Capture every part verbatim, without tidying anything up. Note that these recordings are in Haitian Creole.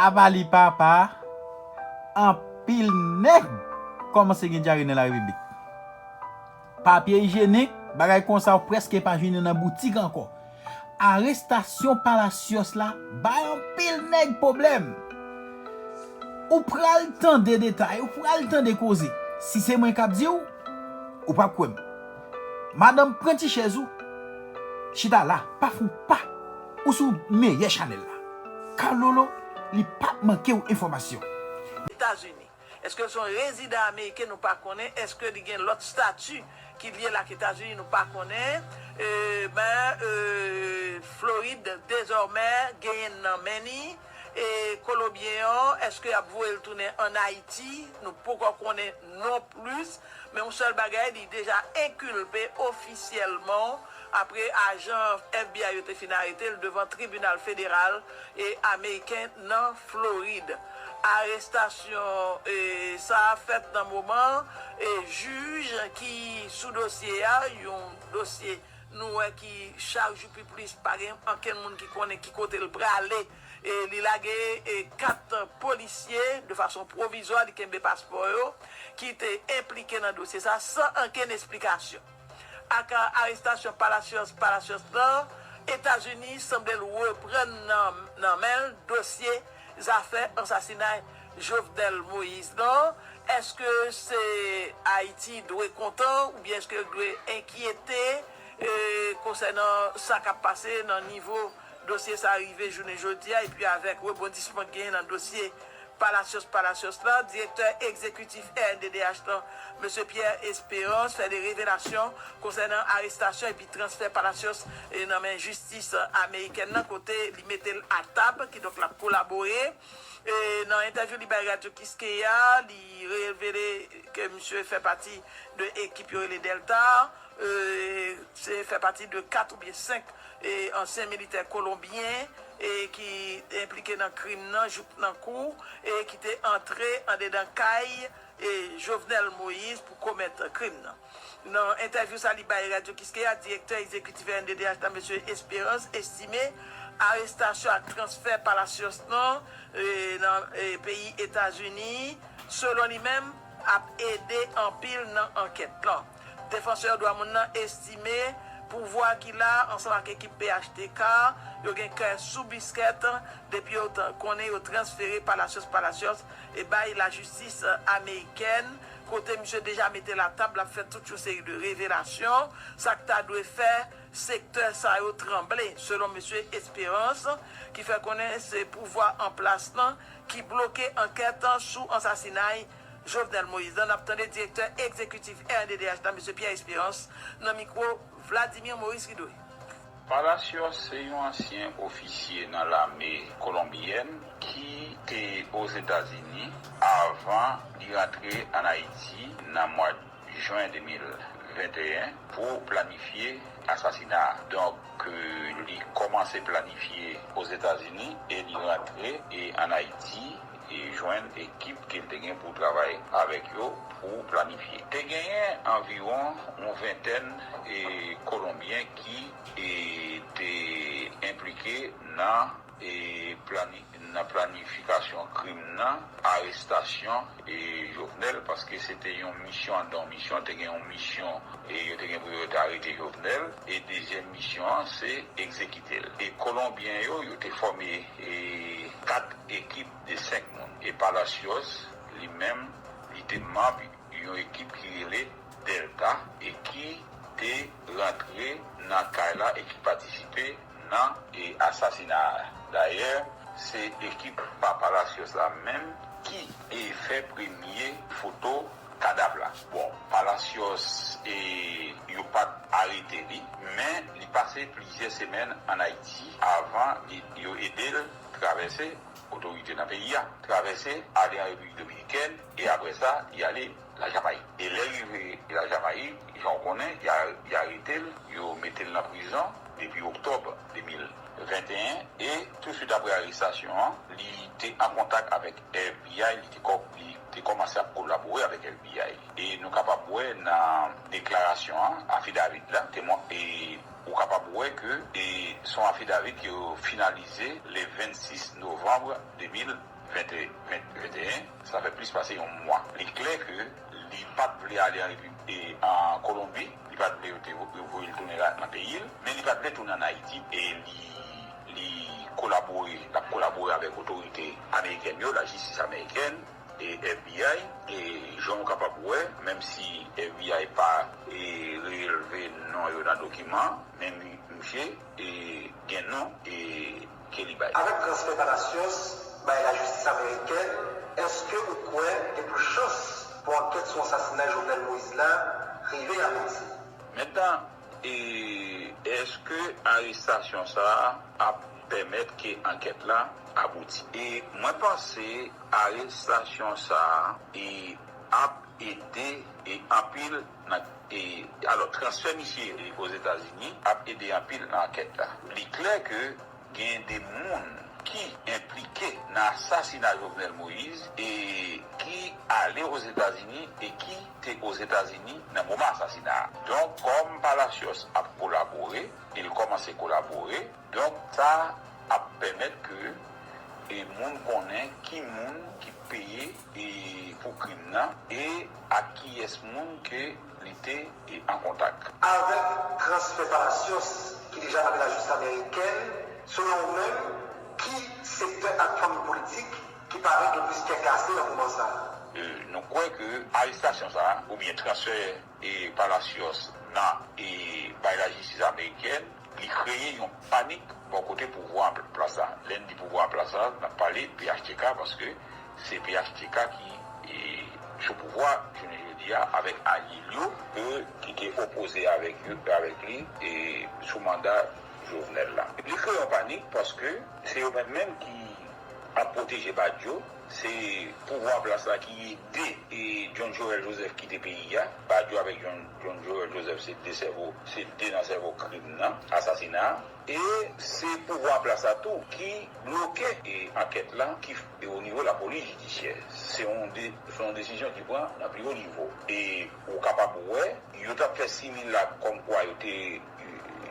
Apa li papa, anpil nèg kòmanse gen dyare nan larepiblik. Papye ijyenik, bagay konsa w prèske pa jwenn yo nan boutik ankò. Arestasyon Palacios la bay anpil nèg pwoblèm. Ou pral tande detay, ou pral tande koze. Si se mwen k ap di w, ou p ap kwè m. Madanm, pran ti chèz ou, chita la, pa fè w pa. Ou sou meyè chanèl la. Kalolo, li p ap manke w enfòmasyon. Etazini. Èske l se yon rezidan ameriken, nou pa konnen. Èske li gen lòt stati ki lyel ak Etazini, nou pa konnen. E, ben, e, Florid, dezòmè, genyen l nan men li. E Kolonbyen an, èske y ap voye l tounen ann Ayiti? Nou poko konnen non plis. Men yon sèl bagay, li deja enkilpe ofisyèlman apre ajan F B I yo te fin arete l devan tribinal federal e ameriken nan Florid. Arestasyon, e, sa a fèt nan moman, e, jij ki sou dosye a, yon dosye nou wè ki chak jou pi plis, pa gen ankenn moun ki konnen ki kote l prale. E li lage, e, kat polisye de fason pwovizwa, li kenbe paspò yo, ki te enplike nan dosye sa a san ankenn esplikasyon. Ak arestasyon Palacios, Palacios lan, Etazini sanble l reprann nan, nan men l dosye zafè ansasinay Jovenel Moïse lan. Èske se Ayiti dwe kontan oubyen èske l dwe enkyete, e, konsènan sa k ap pase nan nivo dosye sa a rive jounen jodi a, epi avèk rebondisman k genyen nan dosye Palacios, Palacios la, direktè egzekitif R N D D H lan, mesye Pierre Espérance, fè de revelasyon konsènan arestasyon epi transfè Palacios, e, nan men jistis amerikèn nan, kote li mete l atab, kidonk l ap kolabore. E, nan entèvyou li bay Radyo Kiskeya, li revele ke misye fè pati de ekip yo rele Delta, e, se fè pati de kat oubyen senk, e, ansyen militè kolonbyen, e, ki te enplike nan krim nan jouk nan kou, e ki te antre andedan kay, e, Jovenel Moïse pou komèt krim nan. Nan entèvyou sa li bay Radyo Kiskeya, direktè egzekitif R N D D H lan, mesye Espérance, estime arestasyon ak transfè Palacios nan, e, nan, e, peyi Etazini, selon li menm, ap ede anpil nan ankèt lan. Defansè dwa moun nan estime pouvwa ki la ansanm ak ekip P H T K yo gen kè sou biskèt depi yo t-, konnen yo transfere Palacios, Palacios, e bay lajistis amerikèn, kote misye deja mete l atab, l ap fè tout yon seri de revelasyon, sa k ta dwe fè sektè sa yo tranble, selon mesye Espérance, ki fè konnen se pouvwa an plas lan ki bloke ankèt sou ansasinay Jovenel Moïse lan. N ap tande direktè egzekitif R N D D H lan, mesye Pierre Espérance, nan mikwo Vladimir Maurice Ridoy. Palacios se yon ansyen ofisye nan lame kolonbyèn ki te Ozetazini avan li rantre ann Ayiti nan mwa jen de mil venteyen pou planifye asasina a. Donk, e, li kòmanse planifye Ozetazini e li rantre, e, ann Ayiti e jwenn ekip ke l te gen pou travay avèk yo pou planifye. Te genyen anviwon yon ventèn, e, Kolonbyen ki, e, te enplike nan, e, plani-, nan planifikasyon krim nan, arestasyon, e, Jovenel, paske se te yon misyon anndan yon misyon, te gen yon misyon, e, yo te gen pou yo te arete Jovenel, e dezyèm misyon an, se egzekite l. E Kolonbyen yo, yo te fòme, e, kat ekip de senk moun. E Palacios, li menm, li te manm yon ekip ki rele Delta e ki te rantre nan kay la e ki patisipe nan, e, asasina a. Dayè, se ekip pa Palacios la menm ki, e, fè premye foto kadav la. Bon, Palacios, e, yo pa t arete li, men li pase plizyè semèn ann Ayiti avan li, yo ede l travèse otorite nan peyi a, travèse, ale an Repiblik Dominikèn, e apre sa, li ale Lajamay. E lè l rive Lajamay, jan w konnen, y a, y arete l, yo mete l nan prizon depi oktòb de mil venteyen, e touswit apre arestasyon an, li te an kontak avèk F B I, li te kò-, li te kòmanse ap kolabore avèk F B I. E nou kapab wè nan deklarasyon an, afidavit la, temwen-, e Ou kapab wè ke e se yon afidavit ke yo finalize le vennsis novanm de mil venteyen, sa fè plis pase yon mwa. Li klè ke li pa t vle ale an Repib-, e, an Kolonbi, li pa t vle yo te vo-, yo voye l tounen la, nan peyi l, men li pa t vle tounen ann Ayiti, e li, li kolabore, l ap kolabore avèk otorite amerikèn yo, lajistis amerikèn, e F B I, e jan w kapab wè, menm si F B I pa e relve non yo nan dokiman, men mi-, misye e gen non e ke li bay. Avèk transfè Palacios bay lajistis amerikèn, èske ou kwè gen plis chans pou ankèt sou ansasinay Jovenel Moïse la rive abouti? Mentnan, e, èske arestasyon sa a ap pèmèt ke ankèt la abouti? E mwen panse arestasyon sa a, e, ap ede, e, anpil nan, e, alò, transfè misye, e, Ozetazini ap ede anpil nan ankèt la. Li klè ke gen de moun ki enplike nan asasina Jovenel Moïse e ki ale Ozetazini e ki te Ozetazini nan moman asasina a. Donk, kòm Palacios ap kolabore, e l kòmanse kolabore, donk, sa ap pèmèt ke e moun konnen ki moun ki peye e pou krim nan e ak kiyès moun ke li te e an kontak. Avèk transfè Palacios ki deja nan men lajistis amerikèn, selon ou menm, ki sektè ak fanmi politik ki parèt le plis kè kase nan moman sa a? E, nou kwè ke arestasyon sa a, oubyen transfè e Palacios nan e bay lajistis amerikèn, li kreye yon panik bò kote pouvwa an plas la. Lè n di pouvwa an plas la, n ap pale P H T K, paske se P H T K ki e sou pouvwa jounen jodi a avèk alye l yo, e ki te opoze avèk yo, avèk li e sou manda Jovenel la. Li kreye yon panik paske se yo menm menm ki ap pwoteje Badio, se pouvwa an plas la ki ede e John Joël Joseph kite peyi a. Badio avèk John, John Joël Joseph se de sèvo, se de nan sèvo krim nan, asasina a. E se pouvwa an plas la tou ki bloke e ankèt la ki e o nivo lapolis jidisyè. Se yon de, se yon desizyon ki pran nan pi wo nivo. E ou kapab wè, yo t ap fè similak kòmkwa yo te,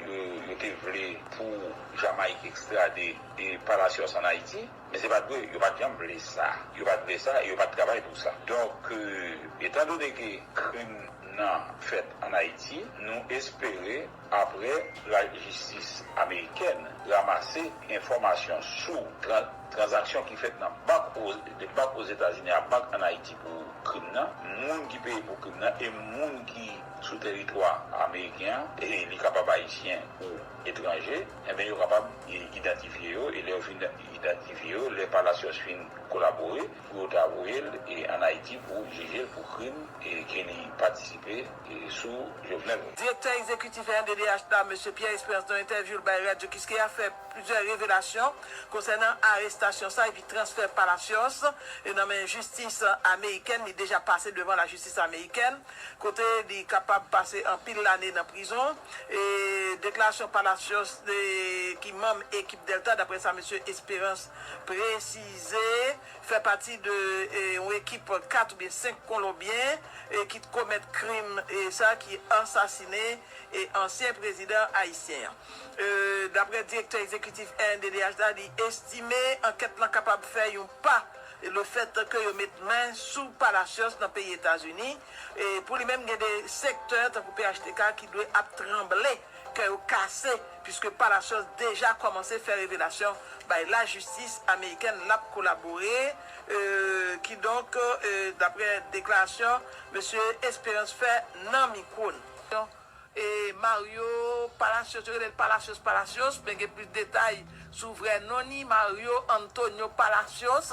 yo, yo te vle pou Jamayik ekstrade e Palacios ann Ayiti. Men se pa t vre, yo pa t janm vle sa. Yo pa t vle sa e yo pa t travay pou sa. Donk, e, etandone ke krim nan fèt ann Ayiti, nou espere, apre lajistis amerikèn ranmase enfòmasyon sou tran-, tranzaksyon ki fèt nan bank o-, de bank Ozetazini a bank ann Ayiti pou krim nan, moun ki peye pou krim nan e moun ki sou teritwa ameriken an, e li kapab ayisyen ou etranje, enben yo kapab i-, idantifye yo, e lè yo fin idantifye yo, lè Palacios fin kolabore, pou yo ta voye l e ann Ayiti pou jije l pou krim e ke li patisipe e sou Jovenel Moïse. Direktè egzekitif R D D H la, mesye Pierre Espérance, nan entèvyou l bay Radyo Kiskeya, fè plizyè revelasyon konsènan arestasyon sa epi transfè Palacios e nan men jistis amerikèn. Li deja pase devan lajistis amerikèn, kote li kapab pase anpil lane nan prizon. E deklarasyon Palacios de, ki manm ekip Delta, daprè sa mesye Espérance presize, fè pati de e, yon ekip kat oubyen senk Kolonbyen e, ki t komèt krim e, sa ki ansasinen e, ansyen prezidan ayisyen an. E, daprè direktè egzekitif R D D H la, li estime ankèt lan kapab fè yon pa e, lefèt ke yo met men sou Palacios nan peyi Etazini. E, pou li menm, gen de sektè tankou P H T K ki dwe ap tranble, kè yo kase, piske Palacios deja kòmanse fè revelasyon bay lajistis amerikèn l ap kolabore, e, kidonk, e, daprè deklarasyon mesye Espérance fè nan mikwo n. E Mario Palacios, yo rele l Palacios Palacios, men gen plis detay sou vrè non ni, Mario Antonio Palacios.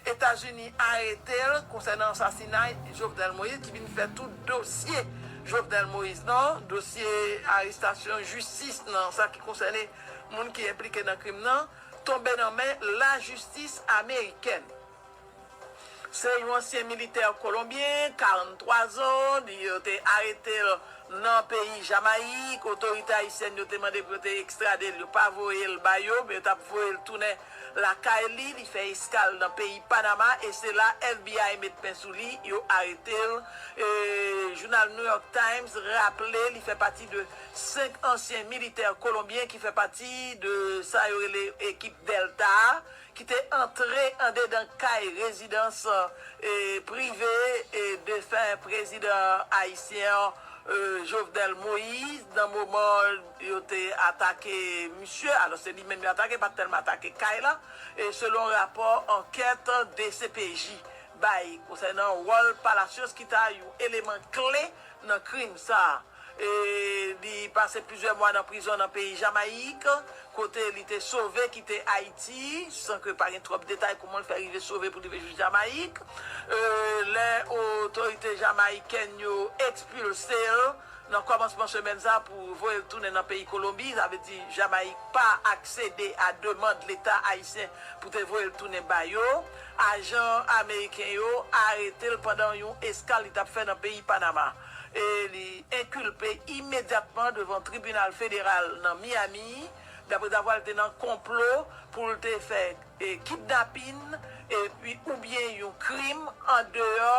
Etazini arete l konsènan ansasinay Jovenel Moïse, ki vin fè tout dosye Jovenel Moïse nan dosye arestasyon, jistis nan sa ki konsène moun ki enplike nan krim nan, tonbe nan men lajistis amerikèn. Se yon ansyen militè kolonbyen, karannntwa zan, li, yo te arete l nan peyi Jamayik. Otorite ayisyèn yo te mande pou yo te ekstrade l, yo pa voye l ba yo, men yo t ap voye l tounen lakay li, li fè eskal nan peyi Panama, e se la F B I met men sou li, yo arete l. E jounal New York Times raple li fè pati de senk ansyen militè kolonbyen ki fè pati de sa yo rele ekip Delta a, ki te antre andedan kay rezidans e, prive e, defen prezidan ayisyen an, e, Jovenel Moïse, nan moman yo te atake misye. Alò, se li menm yo atake, pa t tèlman atake kay la. E selon rapò ankèt D C P J bay konsènan Raul Palacios, ki ta yon eleman kle nan krim sa a. E li pase plizyè mwa nan prizon nan peyi Jamayik, kote li te sove kite Ayiti, san ke pa gen twòp detay kòman l fè rive sove pou li rive jis Jamayik. E, lè otorite jamayikèn yo ekspilse l nan kòmansman semèn sa pou voye l tounen nan peyi Kolonbi, sa vle di Jamayik pa aksede a demann Leta ayisyen pou te voye l tounen ba yo. Ajan ameriken yo arete l pandan yon eskal li t ap fè nan peyi Panama. E li enkilpe imedyatman devan tribinal federal nan Miami, daprè davwa l te nan konplo pou l te fè e, kidnapin, epi oubyen yon krim andeyò